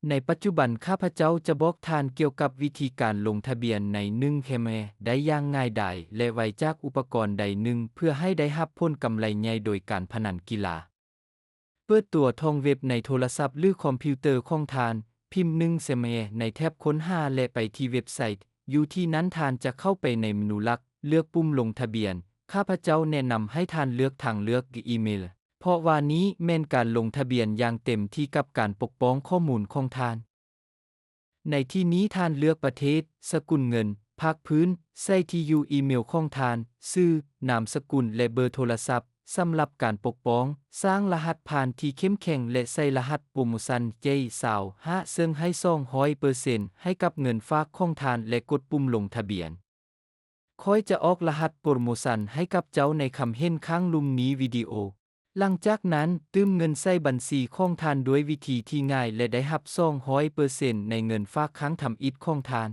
ໃນປັດຈຸບັນ ຂ້າພະເຈົ້າຈະບອກທ່ານກ່ຽວກັບວິທີການລົງທະບຽນໃນໜຶ່ງແຄມແອໄດ້ຢ່າງງ່າຍດາຍ ແລະ ໄວຈາກອຸປະກອນໃດໜຶ່ງ ເພື່ອໃຫ້ໄດ້ຮັບຜົນກຳໄລໃຫຍ່ໂດຍການພະນັນກິລາ. ເປີດຕົວທອງເວັບໃນໂທລະສັບ ຫຼື ຄອມພິວເຕີຂອງທ່ານ, ພິມໜຶ່ງແຄມແອໃນແທັບຄົ້ນຫາ ແລະ ໄປທີ່ເວັບໄຊ. ຢູ່ທີ່ນັ້ນທ່ານຈະເຂົ້າໄປໃນເມນູຫຼັກ, ເລືອກປຸ່ມລົງທະບຽນ. ຂ້າພະເຈົ້າແນະນຳໃຫ້ທ່ານເລືອກທາງເລືອກອີເມລ, ເພາະວ່ານີ້ແມ່ນການລົງທະບຽນຢ່າງເຕັມທີ່ກັບການປົກປ້ອງຂໍ້ມູນຂອງທ່ານ. ໃນທີ່ນີ້ທ່ານເລືອກປະເທດ, ສະກຸນເງິນ, ພາກພື້ນ, ໃສ່ທີ່ຢູ່ອີເມລຂອງທ່ານ, ຊື່, ນາມສະກຸນ ແລະ ເບີໂທລະສັບ. ສຳລັບການປົກປ້ອງ, ສ້າງລະຫັດຜ່ານທີ່ເຂັ້ມແຂງ ແລະ ໃສ່ລະຫັດໂປຣໂມຊັນ ເຈ ຊາວຫ້າ ເຊິ່ງໃຫ້ສອງຮ້ອຍເປີເຊັນໃຫ້ກັບເງິນຝາກຂອງທ່ານ ແລະ ກົດປຸ່ມລົງທະບຽນ. ຂ້ອຍຈະອອກລະຫັດໂປຣໂມຊັນໃຫ້ກັບເຈົ້າໃນຄຳເຫັນຂ້າງລຸ່ມນີ້ວິດີໂອ. ຫຼັງຈາກນັ້ນ, ຕື່ມເງິນໃສ່ບັນຊີຂອງທ່ານດ້ວຍວິທີທີ່ງ່າຍ ແລະ ໄດ້ຮັບສອງຮ້ອຍເປີເຊັນໃນເງິນຝາກຄັ້ງທຳອິດຂອງທ່ານ.